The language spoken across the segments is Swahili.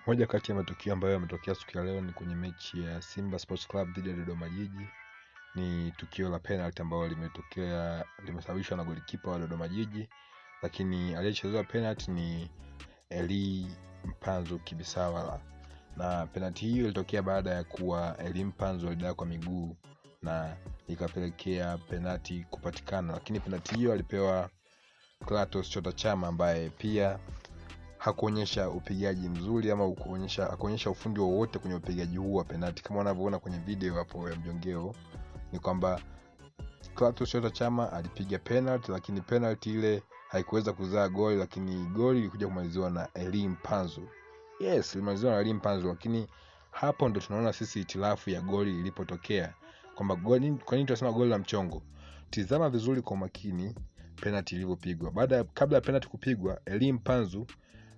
Moja kati ya matukio ambayo yametokea siku ya leo ni kwenye mechi ya Simba Sports Club dhidi ya Dodoma Jiji. Ni tukio la penalty ambalo limetokea, limesababishwa na golikipa wa Dodoma Jiji, lakini aliyechezewa penalty ni Eli Mpanzu Kibisawala, na penalty hiyo ilitokea baada ya kuwa Eli Mpanzu alidaa kwa miguu na ikapelekea penalty kupatikana, lakini penalty hiyo alipewa Clatous Chota Chama ambaye pia hakuonyesha upigaji mzuri ama hakuonyesha ufundi wowote kwenye upigaji huu wa penalti. Kama unavyoona kwenye video hapo ya mjongeo ni kwamba Clatous Chota Chama alipiga penalti, lakini penalti ile haikuweza kuzaa goli, lakini goli ilikuja kumaliziwa na Eli Mpanzu. Yes, ilimaliziwa na Eli Mpanzu, lakini hapo ndo tunaona sisi hitilafu ya goli ilipotokea, kwamba goli, kwa nini tunasema goli la mchongo? Tizama vizuri kwa makini penalti ilivyopigwa. Kabla ya penalti kupigwa, Eli Mpanzu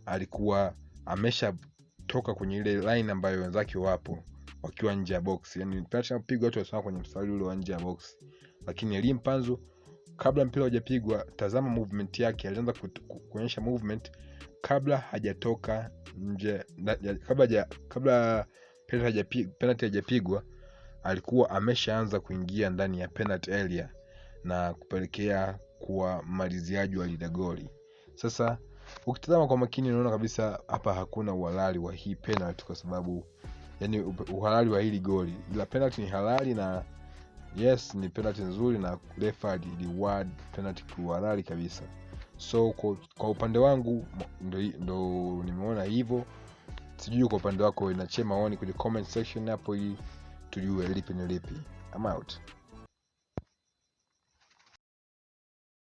alikuwa ameshatoka kwenye ile line ambayo wenzake wapo wakiwa nje ya box. Yani penalti inapopigwa watu wasimama kwenye mstari ule wa nje ya box. Lakini Eli Mpanzu kabla mpira hujapigwa, tazama movement yake, alianza kuonyesha movement kabla hajatoka nje, kabla penalti haijapigwa, alikuwa ameshaanza kuingia ndani ya penalty area na kupelekea kuwa mmaliziaji wa lile goli. Sasa ukitazama kwa makini unaona kabisa hapa hakuna uhalali wa hii penalty, kwa sababu yani uhalali wa hili goli, ila penalty ni halali na yes, ni penalty nzuri na refa aliward penalty kwa uhalali kabisa. So kwa upande wangu ndo nimeona hivyo. Sijui kwa upande wako, inachia maoni kwenye comment section hapo ili tujue lipi ni lipi. I'm out.